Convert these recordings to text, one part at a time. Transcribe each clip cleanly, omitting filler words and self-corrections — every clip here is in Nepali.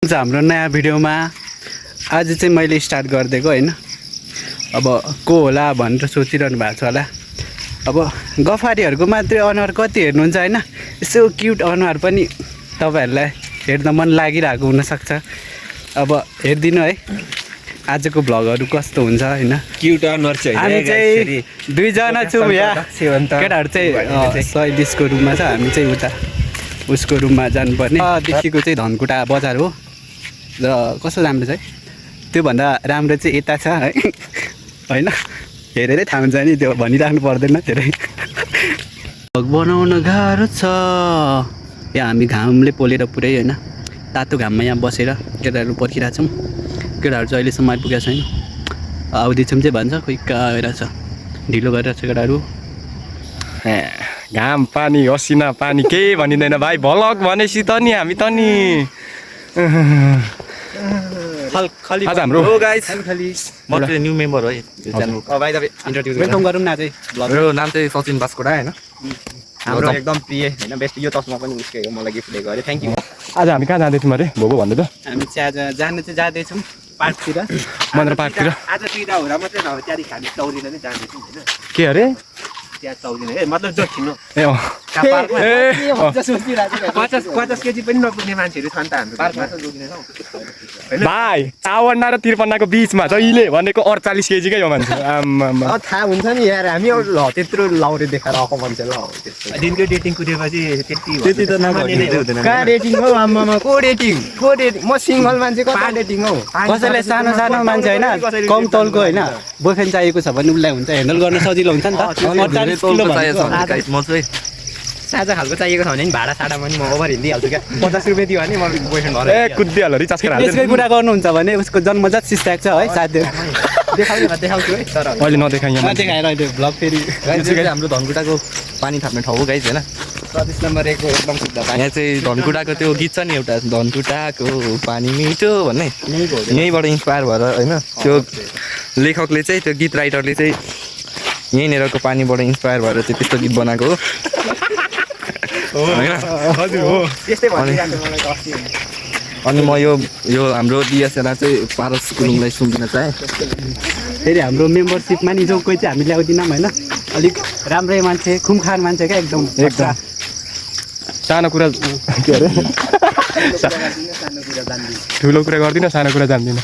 हाम्रो नयाँ भिडियोमा आज चाहिँ मैले स्टार्ट गरिदिएको हैन। अब को होला भनेर सोचिरहनु भएको छ होला। अब गफारीहरूको मात्रै अनुहार कति हेर्नुहुन्छ हैन, यसो क्युट अनुहार पनि तपाईहरुलाई हेर्न मन लागिरहेको हुनसक्छ। अब हेर्दिनु है आजको भ्लगहरु कस्तो हुन्छ हैन। क्युट अनुहार चाहिँ हामी चाहिँ दुईजना छौँ यहाँ, केटाहरु चाहिँ शैलेशको रुममा छ, हामी चाहिँ उता उसको रुममा जानुपर्ने। देखिको चाहिँ धनकुटा बजार हो र कस्तो राम्रो छ है, त्योभन्दा राम्रो चाहिँ यता छ है हैन। हेरेरै थाहा हुन्छ नि, त्यो भनिराख्नु पर्दैन धेरै। बनाउन गाह्रो छ यहाँ, हामी घामले पोलेर पुरै हैन, तातो घाममा यहाँ बसेर केटाहरू पर्खिरहेको छौँ। केटाहरू चाहिँ अहिलेसम्म आइपुगेको छैन, आउँदैछौँ चाहिँ भन्छ, खोइ कहाँ गएर छ, ढिलो गरेर छ केटाहरू। घाम पानी असिना पानी केही भनिँदैन भाइ, भ्लग भनेपछि त नि हामी त नि आज हाम्रो म चाहिँ न्यू मेम्बर हो यो च्यानलको। भाइ तपाईँ इन्ट्रोड्युस वेलकम गरौँ न चाहिँ भ्लग। मेरो नाम चाहिँ सचिन बास्कोटा हैन, हाम्रो एकदम प्रिय हैन बेस्ट। यो चस्मा पनि उसकै हो, मलाई गिफ्ट दिएको अरे, थ्याङ्क यू। आज हामी कहाँ जाँदैछौँ अरे भोगो भन्दै त? हामी चाहिँ आज जानु चाहिँ जाँदैछौँ पार्कतिर, मन्दिर पार्कतिर। आज 2 टा हुँदा मात्रै नभए त्यहाँदेखि हामी चौरीले नै जाँदैछौँ हैन। के अरे त्यहाँ चौरीले है, मतलब जोखिनु ए अँ 50 केजी पनि नपुग्ने मान्छेहरू छन् त हाम्रो पार्कमा त जोगिने हौ। भाइ 54 र 53 को बिचमा जहिले भनेको 48 केजीकै हो मान्छे। आम्मामा थाहा हुन्छ नि यार, हामी ल त्यत्रो लाउरे देखाएर आएको मान्छे ल दिनको डेटिङ कुदेपछि त्यति त नगर्नु। कहाँ डेटिङ हौ आम्मामा, को डेटिङ म सिङ्गल मान्छे कता डेटिङ हौ। कसैलाई सानो सानो मान्छे होइन, कम तौलको होइन बोयफ्रेन्ड चाहिएको छ भने उसलाई हुन्छ हेन्डल गर्न सजिलो हुन्छ नि त। 48 किलो म चाहिँ साझा खालको चाहिएको छ भने नि भाडा साडामा नि म ओभर हिँडिदिइहाल्छु क्या। 50 रुपियाँ दियो भने म बोयफ्रेन्ड भएर ए कुद्दिहाल्यो रिचार्ज गरेर यसकै कुरा गर्नुहुन्छ भने उसको जन्मजात सिस्ट्याग छ है साथीहरू। देखाउँछु है, तर अहिले नदेखाइ यहाँ नदेखाएर अहिले भ्लग फेरि हाम्रो धनकुटाको पानी थाप्ने ठाउँ हो गाइज हैन। 34 नम्बर 1 को एकदम शुद्ध पानी। यहाँ चाहिँ धनकुटाको त्यो गीत छ नि एउटा, धनकुटाको पानी मिठो भन्ने, यहीँबाट इन्सपायर भएर हैन। त्यो लेखकले चाहिँ, त्यो गीत राइटरले चाहिँ यहीँनिरको पानीबाट इन्सपायर भएर चाहिँ त्यस्तो गीत बनाएको हो हैन। हजुर हो त्यस्तै भनिरहन्छ मलाई त अस्ति। अनि म यो हाम्रो डिएसएलआर चाहिँ पारस गुरुङलाई सुम्पिन चाहेँ। फेरि हाम्रो मेम्बरसिपमा नि जो कोही चाहिँ हामी ल्याउँदिनौँ होइन, अलिक राम्रै मान्छे, खुमखार मान्छे क्या एकदम। सानो कुरा के अरे ठुलो कुरा गर्दिनँ, सानो कुरा जान्दिनँ।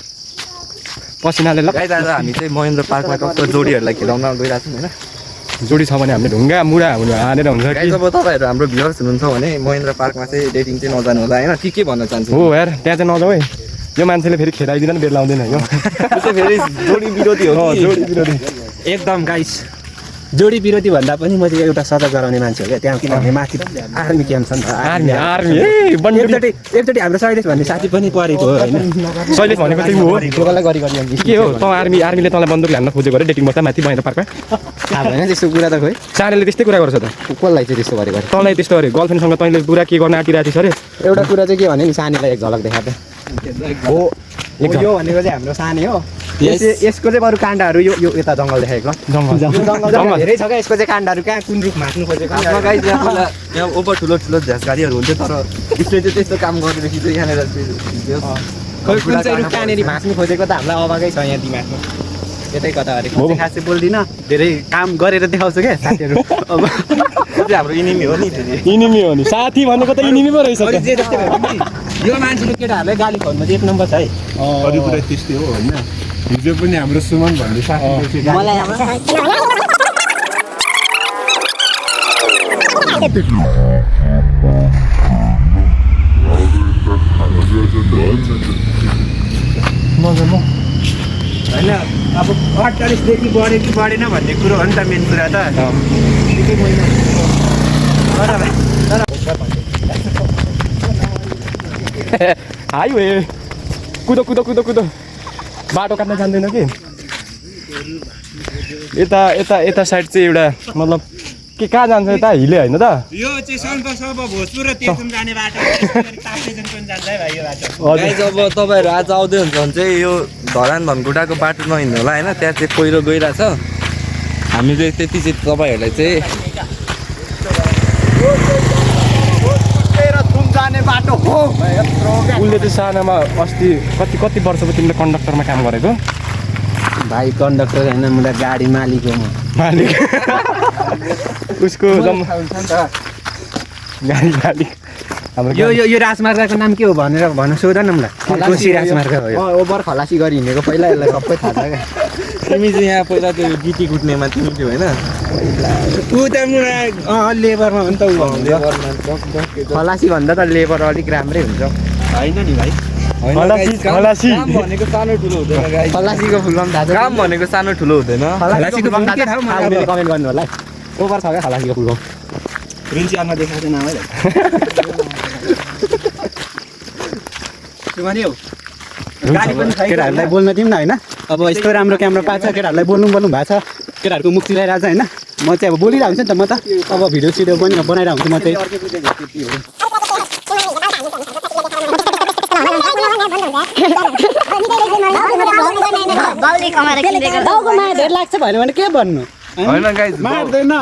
पसिनाले ल गाइज आज हामी चाहिँ महेन्द्र पार्कमा कस्तो जोडीहरूलाई खेलाउन गइरहेको छौँ होइन। जोडी छ भने हामीले ढुङ्गा मुढा हानेर हुन्छ गाइज कि अब तपाईँहरू हाम्रो भ्युअर्स हुनुहुन्छ भने महेन्द्र पार्कमा चाहिँ डेटिङ चाहिँ नजानु होला होइन। के भन्न चाहन्छु हो यार, त्यहाँ चाहिँ नजाऊ है, यो मान्छेले फेरि खेलाइदिन नि, बेर लाउँदैन यो फेरि जोडी विरोधी हो कि? जोडी विरोधी एकदम गाइस, जोडी विरोधी भन्दा पनि म चाहिँ एउटा सजाग गराउने मान्छे हो क्या त्यहाँ, किनभने माथि आर्मी क्याम्प छ नि त। आर्मी ए बन्डी एकचोटि हाम्रो शैलेश भन्ने साथी पनि परेको हो होइन। शैलेश भनेको चाहिँ हो लोकलाई गरी के हो त? आर्मीले तँलाई बन्दुक हान्न खोजेको अरे डेटिङ बस्दा माथि महेन्द्र पार्कमा? थाहा भएन त्यस्तो कुरा त, खोइ चाँडैले त्यस्तै कुरा गर्छ त। कसलाई चाहिँ त्यस्तो गरेको अरे? तँलाई त्यस्तो अरे गर्लफ्रेन्डसँग तैँले पुरा के गर्न आँटिरहेको थिएछ अरे? एउटा कुरा चाहिँ के भने नि, सानीलाई एक झलक देखा त हो यो भनेको चाहिँ हाम्रो सानी हो। यसको चाहिँ बरु काण्डहरू यो यता जङ्गल देखाएको जङ्गल धेरै छ क्या। यसको चाहिँ काण्डहरू कहाँ कुन रुख माथ्नु खोजेको। गाइज यहाँ ओभर ठुलो ठुलो झ्यासगाडीहरू हुन्थ्यो, तर उसले चाहिँ त्यस्तो काम गरेदेखि चाहिँ यहाँनिर खोइ कुन चाहिँ रुख कहाँनिर भाँच्नु खोजेको त हामीलाई अभागै छ यहाँ दिमागमा। यतै कता अरे म चाहिँ खासै बोल्दिनँ, धेरै काम गरेर देखाउँछु क्या साथीहरू। अब हाम्रो इनिमी हो नि। इनिमी हो नि, साथी भनेको त इनिमी पो रहेछ जे जस्तै भयो पनि यो मान्छेले केटाहरूलाई गाली खोज्नु चाहिँ 1 नम्बर छ है। अरू कुरा त्यस्तै हो होइन। हिजो पनि हाम्रो सुमन भन्ने साथी मलाई होइन अब 48 देखि बढ्यो कि बढेन भन्ने कुरो हो नि त मेन कुरा त। हाइवे कुदो कुदो कुदो कुदो बाटो काट्न जान्दैन कि। यता यता यता साइड चाहिँ एउटा मतलब के कहाँ जान्छ यता हिले होइन त? यो चाहिँ सल्प भोजपुर र तेर्सुम जाने बाटो, ताप्लेजुङ पनि जान्छ है भाइ यो बाटो। गाइज अब तपाईँहरू आज आउँदै हुन्छ भने चाहिँ यो धरान धनकुटाको बाटो नहिँड्नु होला होइन, त्यहाँ चाहिँ पहिरो गइरहेछ। हामी चाहिँ त्यति चाहिँ तपाईँहरूलाई चाहिँ थुम जाने बाटो हो उसले चाहिँ सानामा अस्ति कति वर्षको तिमीले कन्डक्टरमा काम गरेको भाइ कन्डक्टर होइन मलाई गाडी मालिक हो म मालिक उसको गाडी मालिक हाम्रो यो राजमार्गको नाम के हो भनेर भन्न सोध न मलाई कोशी राजमार्ग हो यो ओभर खलासी गरी हिँडेको पहिला यसलाई सबै थाहा छ क्या तिमी चाहिँ यहाँ पहिला त्यो गिटी कुट्नेमा तिमी थियो होइन ऊ त लेबरमा हो नि त ऊ खलासी भन्दा त लेबर अलिक राम्रै हुन्छ होइन नि भाइ खलासी काम भनेको सानो ठुलो हुँदैन गाइस खलासीको फुल फर्म थाहा छ काम भनेको सानो ठुलो हुँदैन खलासीको फुल के थाहा मलाई कमेन्ट गर्नु होला ओभर छ क्या खलासीको फुल फर्म रिन्चियानमा देखाएको चाहिँ नाम है सुमानी हौ गाडी पनि छैन केटाहरूलाई बोल्न दिउँ न होइन अब यस्तो राम्रो क्यामेरा पाएको छ केटाहरूलाई बोल्नु भएको छ केटाहरूको मुख चिलाइरहेको छ होइन म चाहिँ अब बोलिरहेको हुन्छु नि त म त अब भिडियो सिडियो पनि बनाइरहेको हुन्छु म चाहिँ गाउँको माया धेर लाग्छ भन्यो भने के भन्नु होइन गाइस मार्दैन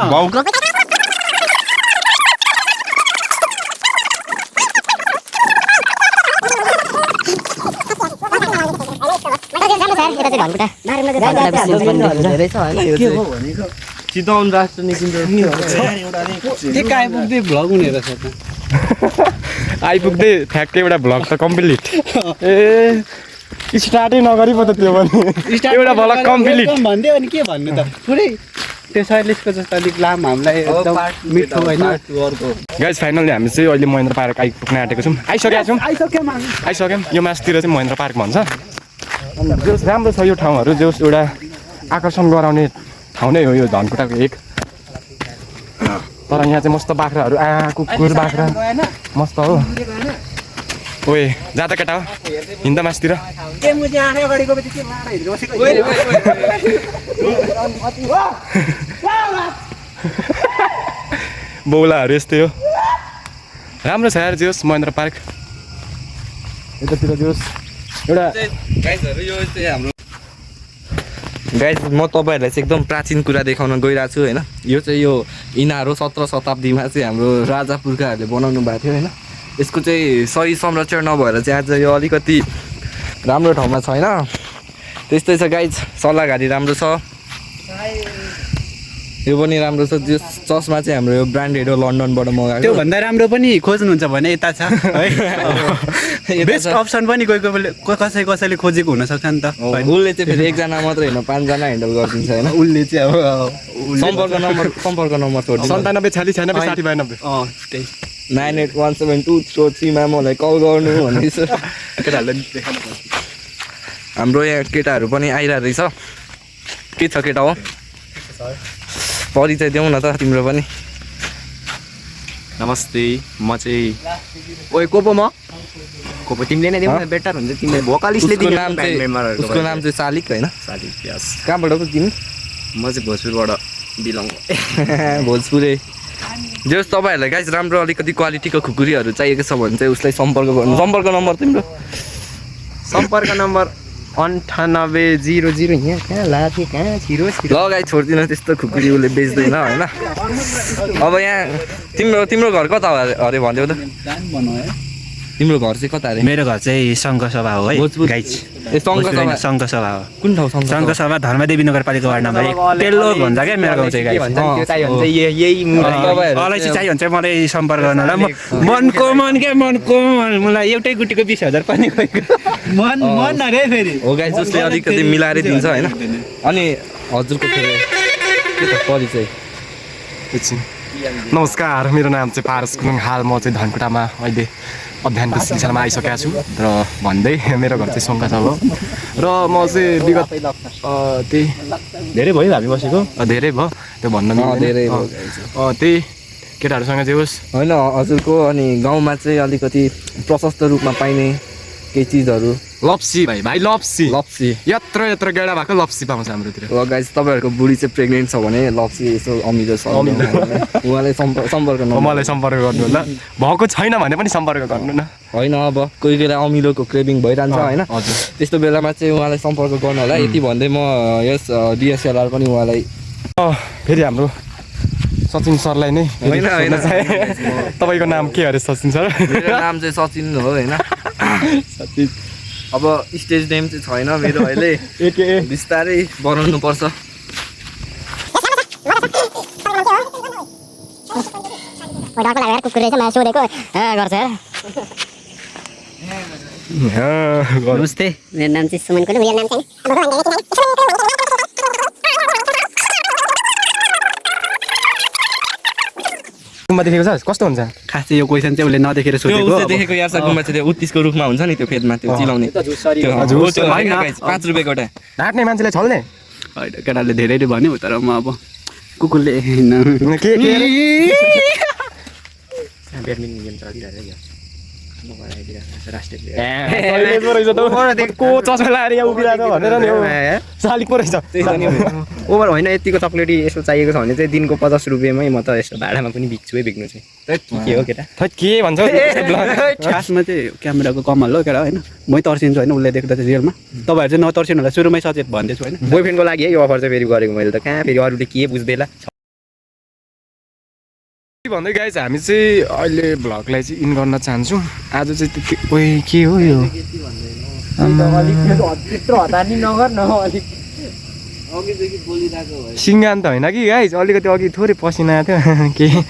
चितवन राष्ट्र निकुञ्ज आइपुग्दै भ्लग हुने रहेछ त आइपुग्दै ठ्याक्कै एउटा भ्लग त कम्प्लिट ए स्टार्टै नगरी पो त त्यो पनि एउटा भ्लग कम्प्लिट भन्दै अनि के भन्नु त पुरै त्यो शैलेशको जस्तो अलिक लामो हामीलाई एकदम मिठो होइन गाइस फाइनली हामी चाहिँ अहिले महेन्द्र पार्क आइपुग्न आँटेको छौँ आइसक्यौँ यो मासतिर चाहिँ महेन्द्र पार्क भन्छ जो राम्रो छ यो ठाउँहरू जो एउटा आकर्षण गराउने ठाउँ नै हो यो धनकुटाको एक तर यहाँ चाहिँ मस्त बाख्राहरू कुकुर बाख्रा मस्त हो ओए जाँदा केटा हो हिँड्दा मासतिर बौलाहरू यस्तै हो राम्रो छ यार जोस् महेन्द्र पार्क यतातिर जोस् एउटा गाइस म तपाईँहरूलाई चाहिँ एकदम प्राचीन कुरा देखाउन गइरहेको छु होइन यो चाहिँ यो इनार हो 17 शताब्दीमा चाहिँ हाम्रो राजा पुर्खाहरूले बनाउनु भएको थियो होइन यसको चाहिँ सही संरक्षण नभएर चाहिँ आज यो अलिकति राम्रो ठाउँमा छैन त्यस्तै छ गाइस सल्लाहघारी राम्रो छ यो पनि राम्रो छ त्यो चस्मा चाहिँ हाम्रो यो ब्रान्डेड हो लन्डनबाट मगाएको त्योभन्दा राम्रो पनि खोज्नुहुन्छ भने यता छ है बेस्ट अप्सन पनि कोही कसैले खोजेको हुनसक्छ नि त उसले चाहिँ फेरि एकजना मात्रै होइन 5 जना ह्यान्डल गरिदिन्छ होइन उसले चाहिँ अब सम्पर्क नम्बर छोडिदिन्छ 97 त्यही 981723 मा मलाई कल गर्नु भन्दैछ हाम्रो यहाँ केटाहरू पनि आइरहेको रहेछ के छ केटा हो परिचय देऊ न त तिम्रो पनि नमस्ते म चाहिँ ओए कोपो म कोपो तिमीले नै देऊ न बेटर हुन्छ तिमीले भोकलिस्टले उसको नाम चाहिँ सालिक होइन कहाँबाट पो तिमी म चाहिँ भोजपुरबाट बिलङ भोजपुरे जस तपाईँहरूलाई गाइस राम्रो अलिकति क्वालिटीको खुकुरीहरू चाहिएको छ भने चाहिँ उसलाई सम्पर्क गर्नु सम्पर्क नम्बर तिम्रो सम्पर्क नम्बर 9800 यहाँ कहाँ लाथे कहाँ छिरो लगाइ छोड्दिन त्यस्तो खुकुरी उसले बेच्दैन होइन अब यहाँ तिम्रो घर कता अरे भनिदेऊ त तिम्रो घर चाहिँ कता अरे मेरो घर चाहिँ सङ्घसभा हो है भोजपुर गाइज सङ्घसभा हो कुन ठाउँ सङ्घसभा धर्मदेवी नगरपालिका वार्ड नम्बर 1 तेल्लो भन्छ क्या मेरो गाउँ चाहिँ गाइज अलैँची चाहियो भने चाहिँ मलाई सम्पर्क गर्नु होला मनको मन मलाई एउटै गुटीको 20,000 पनि मन अरे फेरि हो गाइज जसले अलिकति मिलाएर दिन्छ होइन अनि हजुरको फेरि के त परिचय एकछिन नमस्कार मेरो नाम चाहिँ पारस कुलुङ हाल म चाहिँ धनकुटामा अहिले अध्ययनको सिलसिलामा आइसकेको छु र भन्दै मेरो घर चाहिँ सङ्घा हो र म चाहिँ विगत त्यही धेरै भयो हामी बसेको धेरै भयो त्यो भन्न धेरै त्यही केटाहरूसँग चाहिँ होस् होइन हजुरको अनि गाउँमा चाहिँ अलिकति प्रशस्त रूपमा पाइने केही चिजहरू लप्सी भाइ लप्सी यत्र गेडा भएको लप्सी पाउँछ हाम्रोतिर गाइस तपाईँहरूको बुढी चाहिँ प्रेग्नेन्ट छ भने लप्सी यसो अमिलो छ उहाँलाई सम्पर्क मलाई सम्पर्क गर्नु होला भएको छैन भने पनि सम्पर्क गर्नु न होइन अब कोही बेला अमिलोको क्रेभिङ भइरहन्छ होइन त्यस्तो बेलामा चाहिँ उहाँलाई सम्पर्क गर्नु होला यति भन्दै म यस डिएसएलआर पनि उहाँलाई फेरि हाम्रो सचिन सरलाई नै होइन, होइन। सोध्न चाहे। तपाईँको नाम के अरे सचिन सर? मेरो नाम चाहिँ सचिन हो होइन। सचिन अब स्टेज नेम चाहिँ छैन मेरो अहिले, एके बिस्तारै बनाउनु पर्छ। डरको लागेर कुकुर रहेछ मलाई सोधेको गर्छ नमस्ते मेरो नाम चाहिँ सुमन कोलो मेरो नाम चाहिँ गुम्बा देखेको छ कस्तो हुन्छ? खास चाहिँ यो क्वेसन चाहिँ उसले नदेखेर त्यो सोधेको उसले देखेको यार गुम्बा चाहिँ त्यो उत्तिसको रुखमा हुन्छ नि त्यो फेदमा त्यो चिलाउने त्यो हजुर, हो, त्यो होइन। 5 रुपियाँको एउटा। ढाट्ने मान्छेलाई छल्ने होइन केटाले धेरैले भन्यो तर म अब कुकुरले होइन के अरे? टोइलेट पो रहेछ त ऊ। को चस्मा लाएर यहाँ उभिरहेको भनेर नि हो सालिक पो रहेछ। ओभर होइन यतिको चक्लेटी यसो चाहिएको छ भने चाहिँ दिनको 50 रुपियाँमै म त यस्तो भाडामा पनि बिक्छु है बिक्नु चाहिँ के हो केटा थैट के भन्छ ब्लग? खासमा चाहिँ क्यामेराको कमाल हो केटा होइन मै तर्सिन्छु होइन उसले देख्दा चाहिँ रियलमा तपाईँहरू चाहिँ नतर्सिनु होला सुरुमै सचेत भन्दैछु होइन बोयफ्रेन्डको लागि है यो अफर चाहिँ फेरि गरेको मैले त कहाँ फेरि अरूले के बुझ्दैला भन्दै गाइज हामी चाहिँ अहिले भ्लगलाई चाहिँ इन गर्न चाहन्छौँ। आज चाहिँ त्यति ओइ के हो यो? सिङ्गान त होइन कि गाइज अलिकति अघि थोरै पसिना आएको थियो के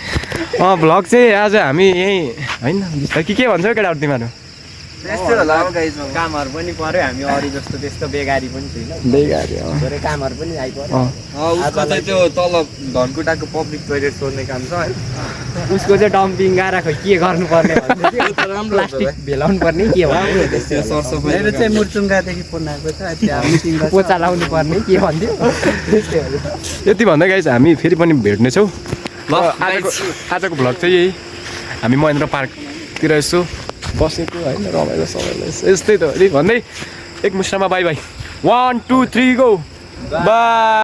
भ्लग चाहिँ आज हामी यहीँ होइन के भन्छ केटाहरू तिमीहरू? त्यस्तै होला अब गाइस अब। कामहरू पनि पर्यो हामी अरू जस्तो त्यस्तो बेगारी पनि छैन बेगारी धेरै कामहरू पनि आइपर्यो उसको चाहिँ त्यो तल धनकुटाको पब्लिक टोइलेट सोध्ने काम छ है। उसको चाहिँ डम्पिङ गाह्रो खै के गर्नुपर्ने भन्दै थियो। त्यो त राम्रो छ प्लास्टिक भाइ। भेलाउनु पर्ने के भन्यो त्यो सरसफाइ मेरो चाहिँ मुर्चुङ्गादेखि फोन आएको छ त्यहाँ मिटिङ गर्छ पोचा लाउनु पर्ने के भन्थ्यो यति भन्दै गाइज हामी फेरि पनि भेट्नेछौँ। ल आजको भ्लग चाहिँ यही हामी महेन्द्र पार्कतिर यसो बसेको होइन रमाइलो समाइलो यस्तै त अरे भन्दै एक मुस्टामा बाई बाई 1 2 3 गो बाई।